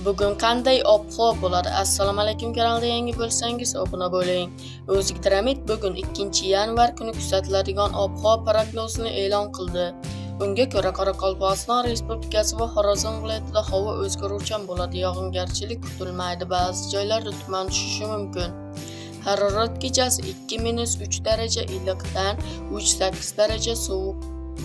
Bugun qanday ob-havo bo'ladi? Assalomu alaykum, kanalda yangi bo'lsangiz obuna bo'ling. O'zgidromet bugun 2-yanvar kuni kuzatiladigan ob-havo prognozini e'lon qildi. Unga ko'ra, Qoraqalpog'iston Respublikasi va Xorazm viloyatida havo o'zgaruvchan bo'ladi, yog'ingarchilik kutilmaydi, ba'zi joylarda tuman tushishi mumkin. Harorat kechasi 2-3 daraja iliqdan 3-8 daraja sovuq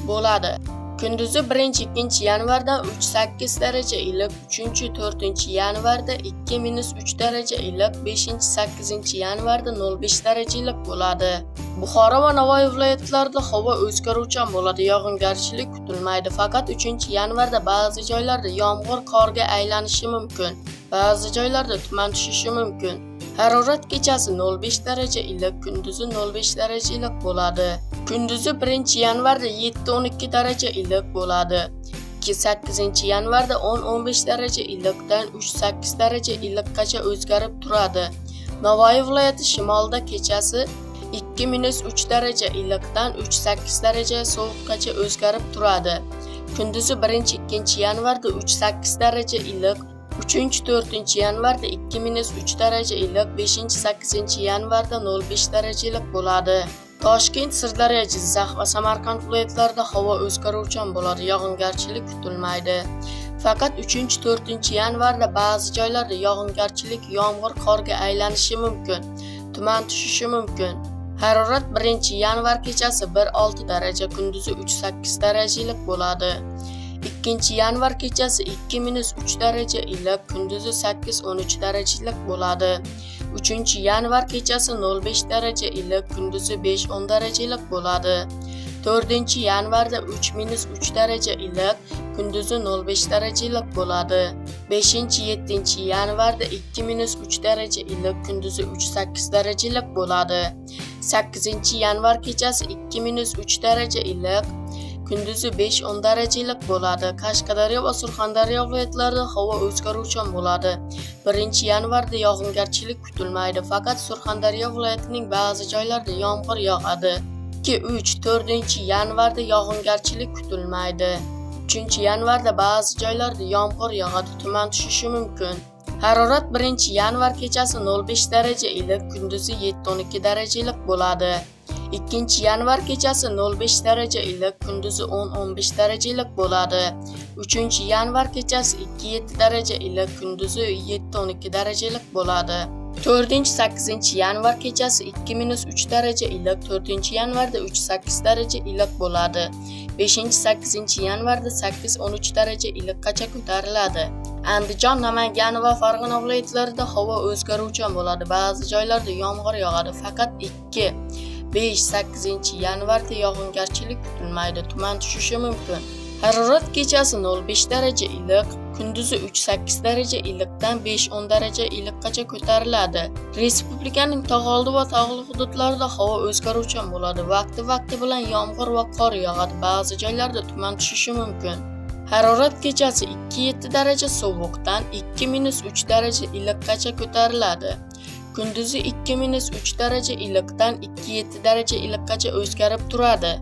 bo'ladi. Kunduzi 1-2 yanvarda 3-8 daraja iliq, 3-4 yanvarda 2-3 daraja iliq, 5-8 yanvarda 0-5 daraja iliq bo'ladi. Buxoro va Navoiy viloyatlarida havo o'zgaruvchan bo'ladi, yog'ingarchilik kutilmaydi. Faqat 3-yanvarda ba'zi joylarda yomg'ir qorga aylanishi mumkin. Ba'zi joylarda tuman tushishi mumkin. Harorat kechasi 0,5 daraja iliq, kunduzi 0,5 daraja iliq bo'ladi. Kunduzi 1-yanvarda 7-12 daraja iliq bo'ladi. 8 yanvarda 10-15 daraja iliqdan 3-8 daraja iliqqacha o'zgarib turadi. Navoiy viloyati shimolida kechasi 2-3 daraja iliqdan 3-8 daraja sovuqqacha o'zgarib turadi. Kunduzi 1-2 yanvarda 3-8 daraja iliq, 3-4 yanvarda 2-3 daraja iliq, 5-8 yanvarda 0,5 daraja iliq bo'ladi. Toshkent, Sirdaryo, Jizzax va Samarqand viloyatlarida havo o'zgaruvchan bo'ladi, yog'ingarchilik kutilmaydi. Faqat 3-4 yanvarda ba'zi joylarda yog'ingarchilik yomg'ir qorga aylanishi mumkin. Tuman tushishi mumkin. Harorat 1-yanvar kechasi 1-6 daraja, kunduzi 3-8 daraja iliq bo'ladi. 2-yanvar kechasi 2-3 daraja iliq, kunduzi 8-13 daraja iliq bo'ladi. 3-yanvar kechasi 0,5 daraja iliq, kunduzi 5-10 daraja iliq bo'ladi. 4-yanvarda 3-3 daraja iliq, kunduzi 0,5 daraja iliq bo'ladi. 5-7 yanvarda 2-3 daraja iliq, kunduzi 3-8 daraja iliq bo'ladi. 8-yanvar kechasi 2-3 daraja iliq, kunduzi 5-10 daraja iliq bo'ladi. Qashqadaryo va Surxondaryo viloyatlarida havo o'zgaruvchan bo'ladi. 1-yanvarda yog'ingarchilik kutilmaydi. Faqat Surxondaryo viloyatining ba'zi joylarida yomg'ir yog'adi. 2, 3, 4 yanvarda yog'ingarchilik kutilmaydi. 3-yanvarda ba'zi joylarda yomg'ir yog'adi, tuman tushishi mumkin. Harorat 1-yanvar kechasi 0,5 daraja iliq, kunduzi 7-12 daraja iliq bo'ladi. 2-yanvar kechasi 0,5 daraja iliq, kunduzi 10-15 daraja iliq bo'ladi. 3-yanvar kechasi 2-7 daraja iliq, kunduzi 7-12 daraja iliq bo'ladi. 4-8 yanvar kechasi 2-3 daraja iliq, 4-yanvarda 3-8 daraja iliq bo'ladi. 5-8 yanvarda 8-13 daraja iliqqacha ko'tariladi. Andijon, Namangan va Farg'ona viloyatlarida havo o'zgaruvchan bo'ladi. Ba'zi joylarda yomg'ir yog'adi. Faqat 2, 5, 8 yanvarda yog'ingarchilik kutilmaydi, tuman tushishi mumkin. Harorat kechasi 0,5 daraja iliq, kunduzi 3-8 daraja iliqdan 5-10 daraja iliqqacha ko'tariladi. Respublikaning tog'oldi va tog'li hududlarida havo o'zgaruvchan bo'ladi. Vaqti-vaqti bilan yomg'ir va qor yog'adi. Ba'zi joylarda tuman tushishi mumkin. Harorat kechasi 2-7 daraja sovuqdan 2-3 daraja iliqqacha ko'tariladi. Kunduzi 2-3 daraja iliqdan 2-7 daraja iliqqacha o'zgarib turadi.